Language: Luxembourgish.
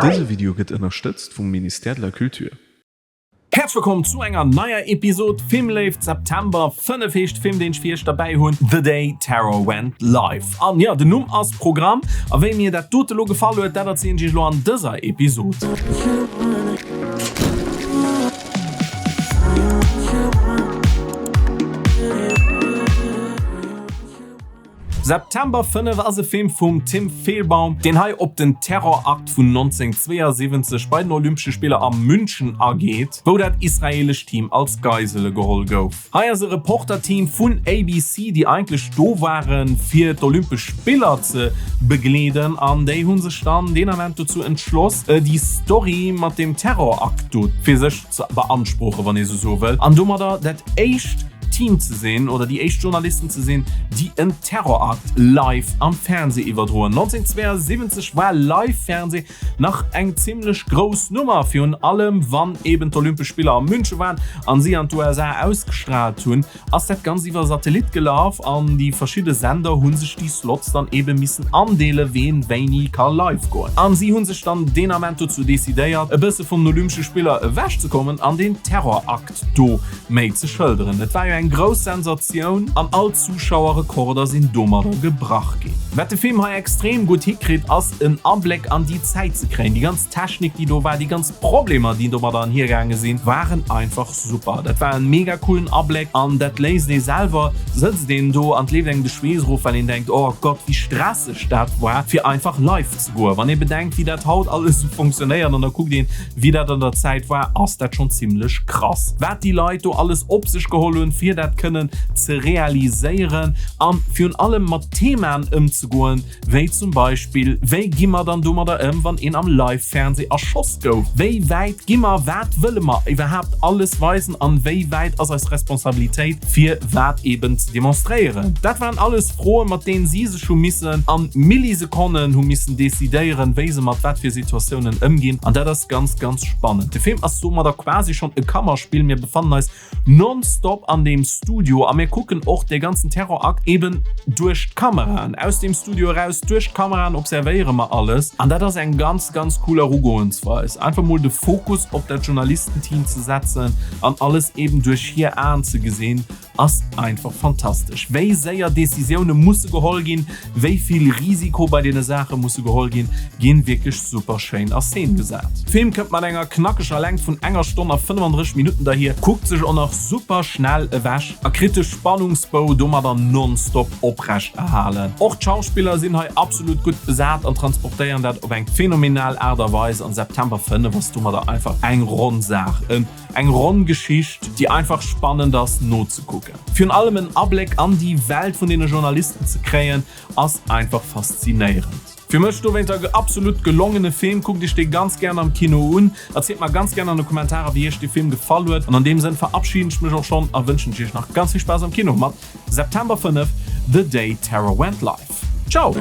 Dëse Video gëtt ënnerstëtzt vum Ministère de la Culture. Häerzlech wëllkomm zu enger neier Episod Filmléift. September 5 heescht de Film deen ech fir iech derbäi hunn, The Day Terror Went Live. An jo, den Numm ass Programm. A wéi mir dat dote lo gefall huet, dat erzielen ech iech lo an dëser Episod. September 5 ass e Film vum Tim Fehlbaum, deen hei op den Terrorakt vun 1972 bei den Olympesche Spiller a München ageet, wou dat israeelescht Team als Geisele geholl gouf. Hei ass e Reporterteam vun ABC, déi eigentlech do waren, fir d'Olympesch Spiller ze begleeden, an déi hu sech dann deen Ament dozou entschloss, déi Story mat deem Terrorakt do fir sech ze beanspruchen, wann ee sou soe wëll, an domadder dat éischt Team ze sinn oder déi éischt Journalisten ze sinn, déi en Terrorakt live am Fernsee iwwerdroen. 1972 war Live-Fernsee nach eng zimmlech grouss Nummer, virun allem wann eben d'Olympesch Spiller a Münche waren an si an d'USA ausgestraalt hunn, ass dat Ganzt iwwer Satellit gelaf an déi verschidde Sender hu sech déi Slots dann eben missen andeelen, ween wéini ka live goen. An si hu sech dann deen Ament dozou decidéiert, e bësse vun den Olympesche Spiller ewechzekommen an den Terrorakt do méi ze schëlderen. Et war jo eng grouss Sensatioun an all Zuschauerrekorder sinn domadder gebrach ginn. Wat de Film hei extrem gutt hikritt ass en Abléck an déi Zäit ze kréien. Déi ganz Technik déi do war, déi ganz Problemer déi domadder anhiergaange sinn, waren einfach super. Dat war en mega coolen Abléck an dat léisst ee selwer, sëtzt een do an et leeft engem de Schweess erof well een denkt, oh Gott wéi stresseg dat war fir einfach live ze goen. Wann ee bedenkt wéi dat haut alles esou funktionéiert an da kuckt een Wéi dat an der Zäit war, ass dat schonn zimlech krass, wat déi Leit do alles op sech geholl hunn, fir dat kënnen ze realiséieren a virun allem mat Themaen ëmzegoen, wéi zum Beispill, Wéi gi mer dann domadder ëm, wann een am Live-Fernseh erschoss gouf? Wéi wäit gi mer? Wat wëlle mer iwwerhaapt alles weisen an wéi wäit ass eis Responsabilitéit, fir wat eben ze demonstréieren? Dat waren alles Froen, mat deenen si sech hu missen an Millisekonnen hu missen decidéieren, wéi se mat wat fir Situatiounen ëmginn. An dat ass ganz, ganz spannend. De Film ass domadder quasi schonn e Kammerspill. Mir befannen eis nonstop an deem Studio a mir kucken och dee ganzen Terrorakt eben duerch d'Kameraen. Aus deem Studio eraus, duerch d'Kameraen observéiere mer alles. An dat ass eng ganz, ganz cool Erugoensweis, einfach mol de Fokus op dat Journalistenteam ze setzen an alles eben duerch hir Aen ze gesinn. Ass einfach fantastesch, wéi séier Decisioune musse geholl ginn, wéi vill Risiko bei deene Saache musse geholl ginn, ginn wierklech super schéin a Szene gesat. Film kënnt mat enger knackeger Längt vun enger Stonn a 35 Minutten derhier, kuckt sech och nach super schnell ewech a kritt de Spannungsbou domadder nonstop oprecht erhalen. Och d'Schauspiller sinn hei absolut gutt besat an transportéieren dat op eng phänomenal Aart a Weis an September 5 ass domadder einfach eng ronn Saach. En. Eng ronn Geschicht, déi einfach spannend ass nozekucken. Virun allem en Abléck an déi Welt vun deene Journalisten ze kréien, ass einfach faszinéierend. Fir mech dowéinter e absolut gelongene Film. Kuckt iech dee ganz gären am Kino un. Erzielt mer ganz gären an de Kommentarer wéi iech dee Film gefall huet. An an deem Sënn verabschiden ech mech och schonn a wënschen ech iech nach ganz vill Spaass am Kino mat September 5, The Day Terror Went Live. Ciao!